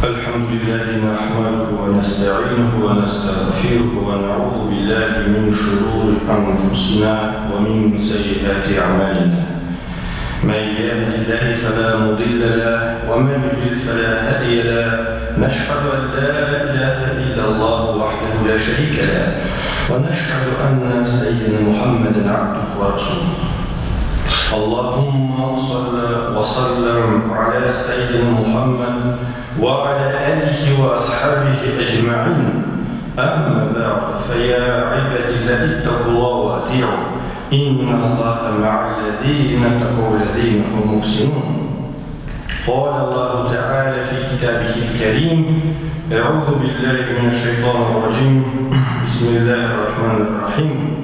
الحمد لله نحمده ونستعينه ونستغفره ونعوذ بالله من شرور أنفسنا ومن سيئات أعمالنا من يهد الله فلا مضل له ومن يضلل فلا هادي له نشهد أن لا إله إلا الله وحده لا شريك له ونشهد أن سيدنا محمدا عبده ورسوله اللهم صل وسلم على سيدنا محمد وعلى آله وأصحابه أجمعين أما بعد فيا عباد الله اتقوا الله وأطيعوا إن الله مع الذين اتقوا الذين هم محسنون قال الله تعالى في كتابه الكريم أعوذ بالله من الشيطان الرجيم بسم الله الرحمن الرحيم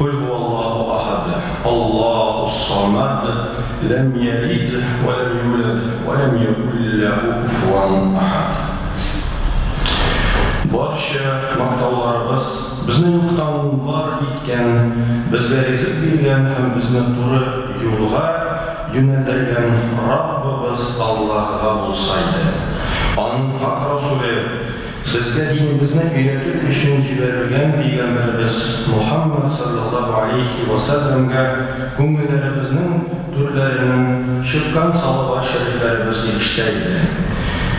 قل هو الله أحد الله الصمد لم يلد ولم يولد ولم يكن له كفوا أحد Барча мактауларыбыз безне юктан бар иткән, безгә ризык биргән һәм безне туры юлга юнәлдергән Раббыбыз Аллаһыга булса иде. Аның хак Расуле, Безгә динебезне өйрәтер өчен җибәрелгән пәйгамбәребез Мухаммад салләллаһу алейһи вә сәлләмгә күңелләребезнең түрләреннән чыккан салават шәрифләребез ирешсә иде.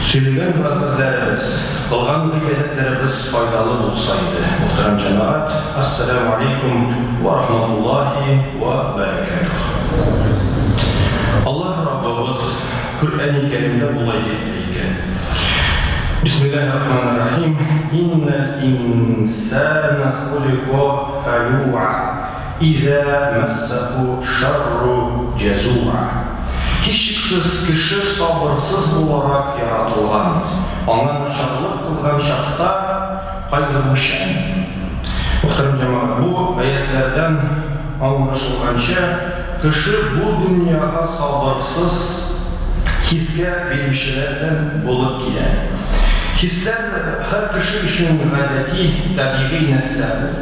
Сөйләгән вәгазьләребез, кылган гыйбадәтләребез файдалы булса иде. Мөхтәрәм җәмәгать, Әссәләмү алейкум вә рахматуллаһи вә бәрәкәтүһ. Аллаһ Раббыбыз Коръәни Кәримдә болай дип әйтә. Бисмиллаһир рахманир рахим. Иннәл инсана хулика халуа, иза массаху шарру җәзуа. Һичшиксез кеше сабырсыз буларак яратылган, аңа начарлык кылган чакта кайгыручан. Мөхтәрәм җәмәгать, бу аятьләрдән аңлашылганча, кеше бу дөньяга сабырсыз, хискә бирүчеләрдән булып килә. Хисләр һәр кеше өчен гадәти, табигый нәрсә ул.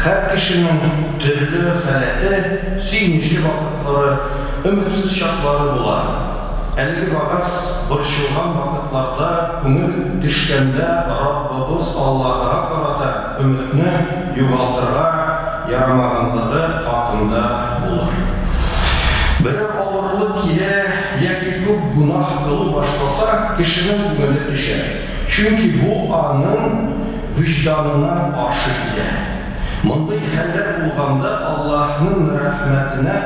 Һәр кешенең төрле халәте, сөенечле вакытлары, өметсез чаклары була. Әлеге вәгазь борчылган вакытларда, күңел төшкәндә Раббыбыз Аллаһыга карата өметне югалтырга ярамаганлыгы хакында булыр. Берәр авырлык килә яки күп гөнаһ кылу башласа, кешенең күңеле төшә, чөнки бу аның вөҗданына каршы килә. Мондый хәлләр булганда Аллаһның рәхмәтенә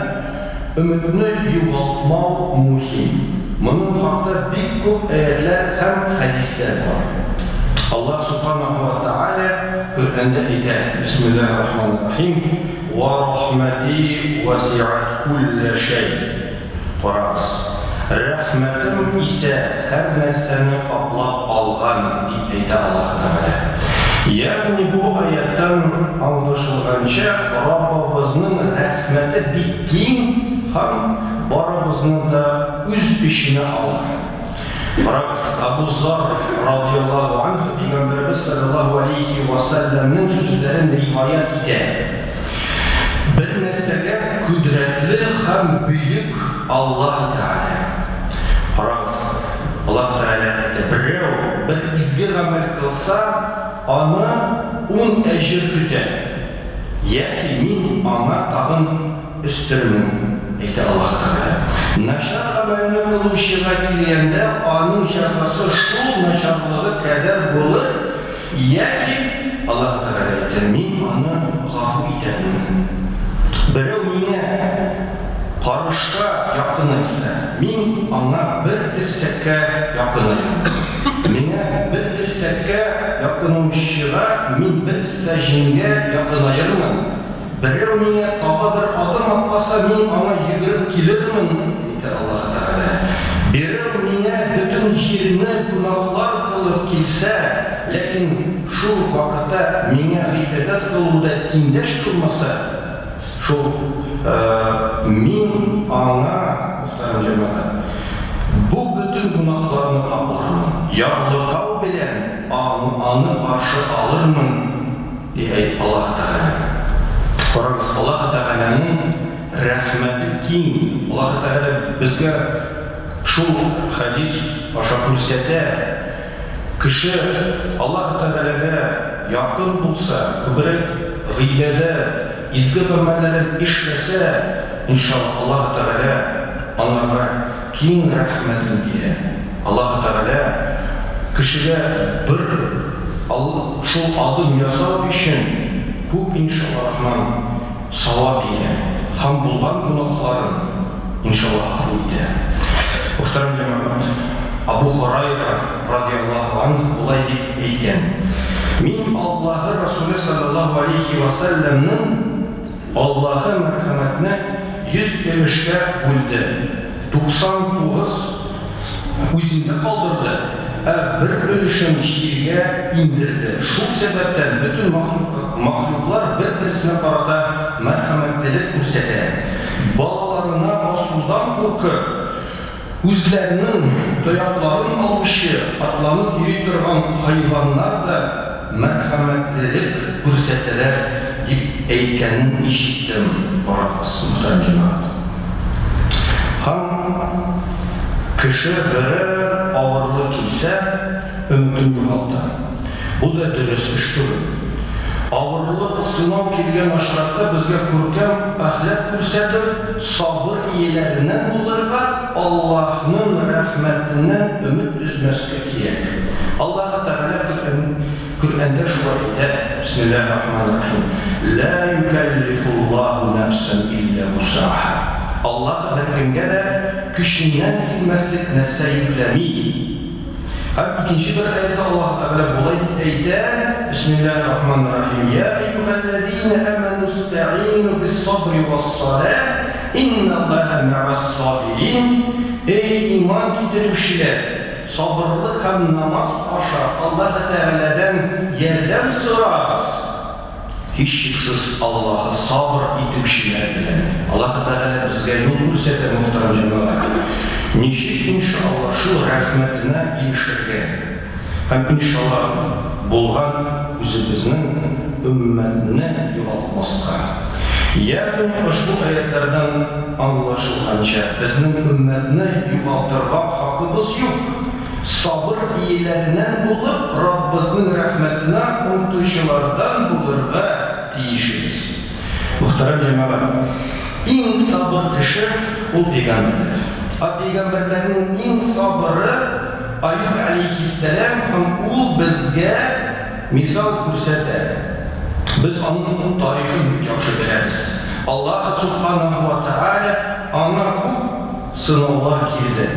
өметне югалтмау мөһим. Моның хакта бик күп аятьләр һәм хәдисләр бар. Аллаһ Субханаһу ва Тәгалә Коръәндә әйтә, Бисмиллаһир рахманир рахим, Ва рахмәти вәсиат күллә шәй. Карагыз, рәхмәтем исә һәр нәрсәне каплап алган, дип әйтә Аллаһы Тәгалә. Ягъни бу аятьтән аңлашылганча, Раббыбызның рәхмәте бик киң һәм барыбызны да үз эченә ала. Карагыз, Әбу Зарр радыяллаһу анһу пәйгамбәребез салләллаһу алейһи вә сәлләмнең сүзләрен риваять итә, Бер нәрсәгә кодрәтле һәм бөек Аллаһ Тәгалә. Карагыз, Аллаһ Тәгалә әйтә, берәү бер изге гамәл кылса, аны ун әҗер көтә, яки мин аңа тагын өстермен, әйтә Аллаһ Тәгалә. Начар гамәлне кылучыга килгәндә, аның җәзасы шул начарлыгы кадәр булыр, яки, Аллаһ Тәгалә әйтә, мин аны гафу итәрмен. Берәү миңа карышка якынайса, мин аңа бер терсәккә якынаям. Миңа бер терсәккә якынаучыга мин бер сәҗенгә якынаермын. Берәү миңа таба бер адым атласа, мин аңа йөгереп килермен, әйтә Аллаһы Тәгалә. Берәү миңа бөтен җирне гөнаһлар кылып килсә, ләкин шул ук вакытта миңа гыйбадәт кылуда тиңдәш кылмаса, шул мин аңа, мөхтәрәм җәмәгать, бу бөтен гөнаһларны каплармын, ярлыкау белән аны каршы алырмын. Ди әй Аллаһ Тәгалә. Карагыз, Аллаһ Тәгаләнең рәхмәте киң. Аллаһ Тәгалә безгә шул хәдис. аша күрсәтә, кеше Аллаһы Тәгаләгә якын булса, күбрәк гыйбадәт, изге гамәлләрен эшләсә, иншаллаһ, Аллаһы Тәгалә анарга киң рәхмәтен бирә. Аллаһы Тәгалә кешегә бер шул адым ясау өчен күп, иншаллаһ рахман, савап бирә һәм булган гөнаһларын, иншаллаһ, гафу итә. Мөхтәрәм җәмәгать, Абу Һурайра, радияллаһу анһу, болай дип әйткән, Мин Аллаһы Расүле салләллаһу алейһи вә сәлләмнең, Аллаһы мәрхәмәтне 100 өлешкә бүлде, 99 үзендә калдырды, ә бер өлешен җиргә иңдерде. Шул сәбәптән бөтен мәхлуклар бер-берсенә карата мәрхәмәтлелек күрсәтә. Балаларына басудан куркып, үзләренең тоякларын алучы, атланып йөри торган хайваннар да мәрхәмәтлелек күрсәтәләр, дип әйткәнен ишеттем. Карагыз, мөхтәрәм җәмәгать. Һәм кеше берәр авырлык килсә, өметен югалта. Бу да дөрес эш түгел. Авырлык, сынау килгән очракта безгә күркәм әхлак күрсәтеп, сабыр ияләреннән булырга, Аллаһның рәхмәтеннән өмет өзмәскә кирәк. Аллаһы Тәгалә Коръәндә шулай әйтә, Бисмиллаһир рахманир рахим, Лә юкәллифуллаһу нәфсән илля вусаһа. Аллаһ беркемгә дә көченнән килмәслек нәрсә йөкләми. Һәм икенче бер аятьтә Аллаһы Тәгалә болай дип әйтә, Бисмиллаһир рахманир рахим, Йә әйюһәлләзинә әмәнү истәгыйнү бис-сабри вас-салаһ, инналлаһа мәгас-сабирин. Эй, иман китерүчеләр! Сабырлык һәм намаз аша Аллаһы Тәгаләдән ярдәм сорагыз. Һичшиксез Аллаһы сабыр итүчеләр белән. Аллаһы Тәгалә безгә юл күрсәтә, мөхтәрәм җәмәгать. Ничек, иншалла, шул рәхмәтенә ирешергә һәм, иншалла, булган үзебезнең өммәтне югалтмаска. Ягъни ошбу аятьләрдән аңлашылганча, безнең өммәтне югалтырга хакыбыз юк. Сабыр ияләреннән булып, Раббызның рәхмәтенә омтучылардан булырга тиешбез. Мөхтәрәм җәмәгать, иң сабыр кеше, ул пәйгамбәрләр. Ә пәйгамбәрләрнең иң сабыры, Аюб аләйһиссәлам һәм ул безгә мисал күрсәтә. Без аның тарихын бик яхшы беләбез. Аллаһы Сүбхәнәһү вә Тәгалә аңа күп сынаулар килде.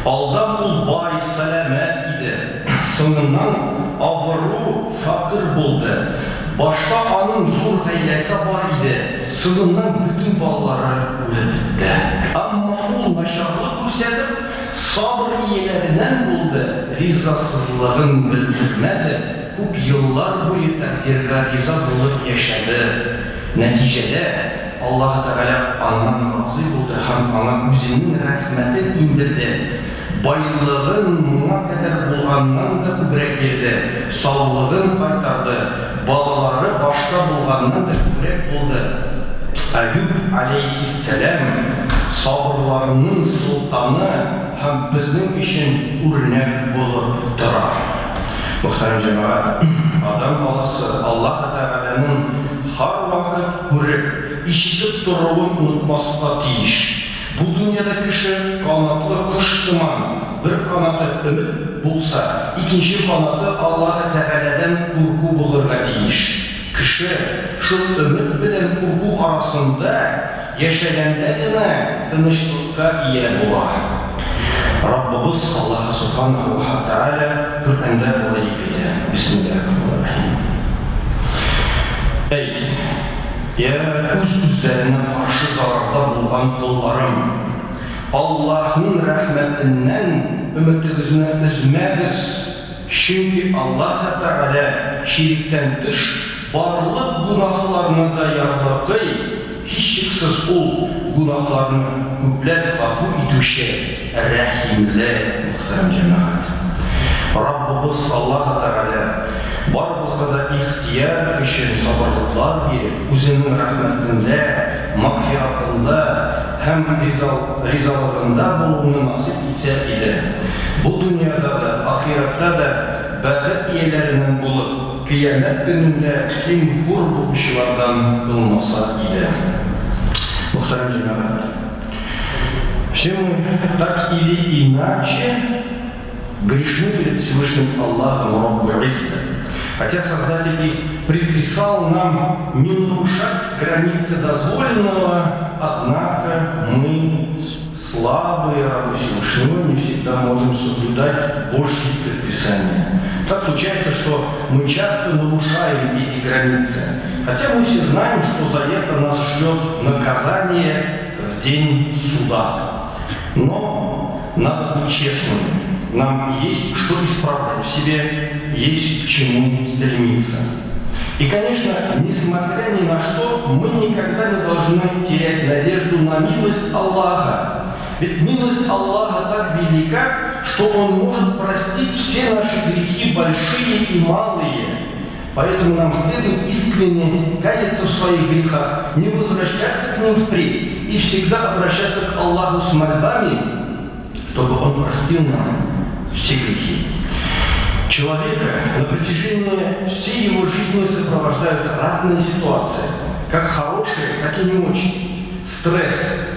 Алдан ул бай, сәламәт иде. Соңыннан авыру, фәкыйрь булды. Башта аның зур гаиләсе бар иде, соңыннан бөтен балалары үлеп бетте. Әмма ул начарлык күрсәтеп, сабыр ияләреннән булды, ризасызлыгын белдермәде, күп еллар буе тәкъдиргә риза булып яшәде. Нәтиҗәдә, Аллаһы Тәгалә аннан разый булды һәм аңа Үзенең рәхмәтен иңдерде, байлыгын моңа кадәр булганнан да күбрәк бирде, саулыгын кайтарды, балалары башта булганнан да күбрәк булды. Әюб аләйһиссәлам, сабырларның солтаны һәм безнең өчен үрнәк булып тора. Мөхтәрәм җәмәгать, адәм баласы Аллаһы Тәгаләнең һәрвакыт күреп, ишетеп торуын онытмаска тиеш. Бу дөньяда кеше канатлы кош сыман, бер канаты өмет булса, икенче канаты Аллаһы Тәгаләдән курку булырга тиеш. Кеше шул өмет белән курку арасында яшәгәндә генә тынычлыкка ия була. Раббыбыз Аллаһы Сүбхәнәһү вә Тәгалә Коръәндә болай дип әйтә, Бисмиллаһир-рахманир-рахим. Әйт, Йә үз-үзләренә каршы зарарда булган колларым! Аллаһның рәхмәтеннән өметегезне өзмәгез, чөнки Аллаһы Тәгалә ширектән тыш барлык гөнаһларны да ярлыкый, һичшиксез Ул, гөнаһларны күпләп гафу итүче, Рәхимле. Мөхтәрәм җәмәгать! Раббыбыз Аллаһы Тәгалә барыбызга да ихтыяр көчен, сабырлыклар биреп, Үзенең рәхмәтендә, мәгъфиратында һәм ризалыгында булуны насыйп итсә иде. Бу. ахирәттә дә бәхет ияләреннән булып, кыямәт көнендә ким-хур булучылардан кылмаса иде. Мөхтәрәм җәмәгать! Все мы так или иначе грешны перед Всевышним Аллахом Раббу Изза. Хотя Создатель и предписал нам не нарушать границы дозволенного, однако мы, слабые рабы Всевышнего, не всегда можем соблюдать Божьи предписания. Так случается, что мы часто нарушаем эти границы. Хотя мы все знаем, что за это нас ждет наказание в день суда. Но надо быть честными. Нам есть что исправлять в себе, есть к чему стремиться. И, конечно, несмотря ни на что, мы никогда не должны терять надежду на милость Аллаха. Ведь милость Аллаха так велика, что Он может простить все наши грехи, большие и малые. Поэтому нам следует искренне каяться в своих грехах, не возвращаться к ним впредь и всегда обращаться к Аллаху с мольбами, чтобы Он простил нам все грехи. Человека на протяжении всей его жизни сопровождают разные ситуации, как хорошие, так и не очень. Стресс,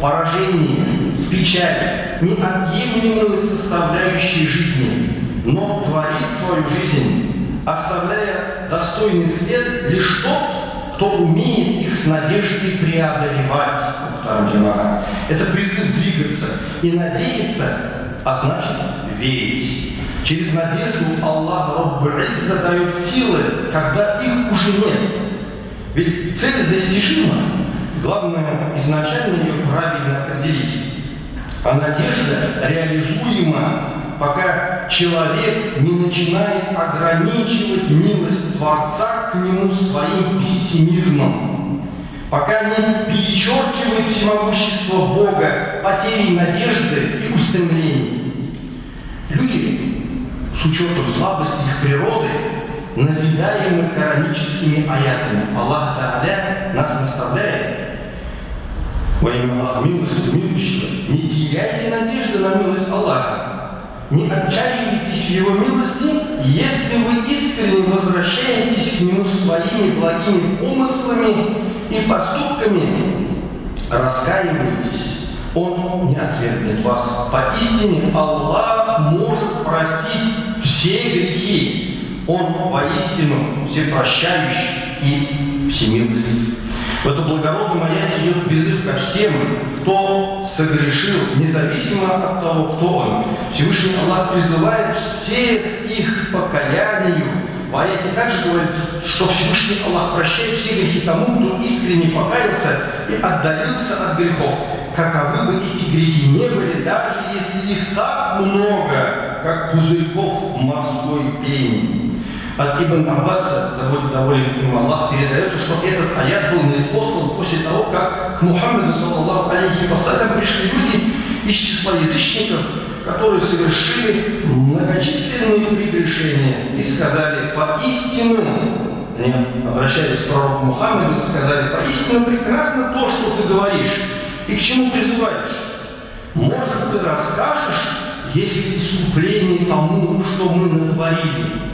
поражение, печаль – неотъемлемые составляющие жизни, но творит свою жизнь, оставляя достойный след лишь тот, кто умеет их с надеждой преодолевать. Это призыв двигаться и надеяться, а значит верить. Через надежду Аллах Рабб Изза дает силы, когда их уже нет. Ведь цель достижима, главное изначально ее правильно определить. А надежда реализуема, пока человек не начинает ограничивать милость Творца к нему своим пессимизмом, пока не перечеркивает всемогущество Бога потерей надежды и устремлений. Люди, с учетом слабости их природы, назидаемы кораническими аятами. Аллах Тааля нас наставляет: во имя Аллаха милости милующего, не теряйте надежды на милость Аллаха, не отчаивайтесь в Его милости, если вы искренне возвращаетесь к Нему своими благими помыслами и поступками, раскаивайтесь, Он не отвергнет вас. Поистине Аллах может простить все грехи. Он воистину всепрощающий и всемилостив. В этом благородном аяте идет призыв ко всем, кто согрешил, независимо от того, кто он. Всевышний Аллах призывает всех их к покаянию. В аяте также говорится, что Всевышний Аллах прощает все грехи тому, кто искренне покаялся и отдалился от грехов. Каковы бы эти грехи не были, даже если их так много, как пузырьков в морской пене. От Ибн Аббаса, да будет доволен им Аллах, передается, что этот аят был ниспослан после того, как к Мухаммеду, саллаллаху алейхи вассалям, пришли люди из числа язычников, которые совершили многочисленные прегрешения и сказали: поистину, они обращались к пророку Мухаммеду и сказали: поистину прекрасно то, что ты говоришь и к чему призываешь. Может, ты расскажешь, есть ли искупление тому, что мы натворили?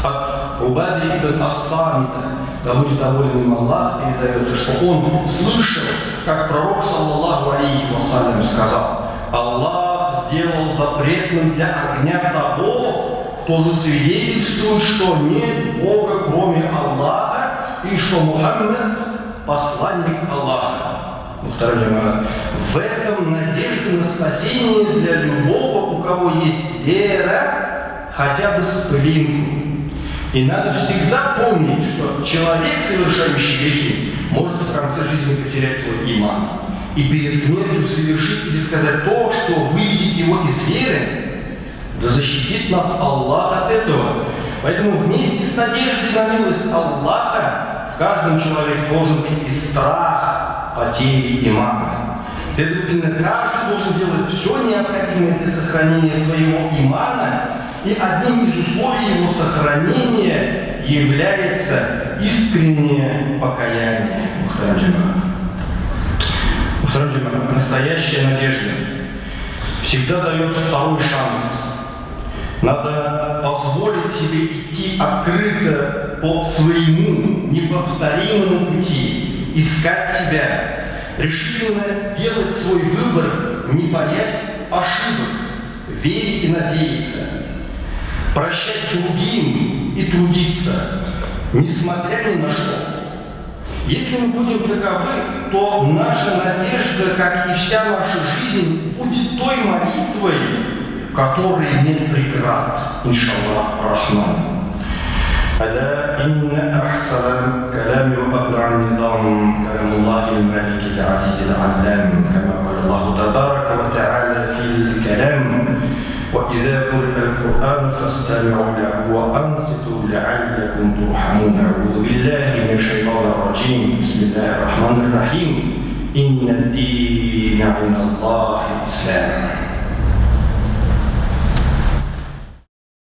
От Убады ибн Ас-Самита, да будет доволен им Аллах, передается, что он слышал, как пророк, саллаллаху алейхи вассалям, сказал: Аллах сделал запретным для огня того, кто засвидетельствует, что нет Бога, кроме Аллаха, и что Мухаммад – посланник Аллаха. В этом надежда на спасение для любого, у кого есть вера, хотя бы с пылинку. И надо всегда помнить, что человек, совершающий грехи, может в конце жизни потерять свой иман и перед смертью совершить или сказать то, что выведет его из веры. Да защитит нас Аллах от этого. Поэтому вместе с надеждой на милость Аллаха в каждом человеке должен быть и страх потери имана. Следовательно, каждый должен делать все необходимое для сохранения своего имана, и одним из условий его сохранения является искреннее покаяние. Настоящая надежда всегда дает второй шанс. Надо позволить себе идти открыто по своему неповторимому пути, искать себя, решительно делать свой выбор, не боясь ошибок, верить и надеяться, прощать другим и трудиться, несмотря ни на что. Если мы будем таковы, то наша надежда, как и вся наша жизнь, будет той молитвой, которой нет преград, иншаллах рахман. ألا إن أحسن كلام وأبلع النظام كلام الله الملك العزيز العلام كما قال الله تبارك وتعالى في الكلام وإذا قرئ القرآن فاستمعوا له وأنصتوا لعلكم ترحمون أعوذ بالله من الشيطان الرجيم بسم الله الرحمن الرحيم إن الدين عند الله الإسلام.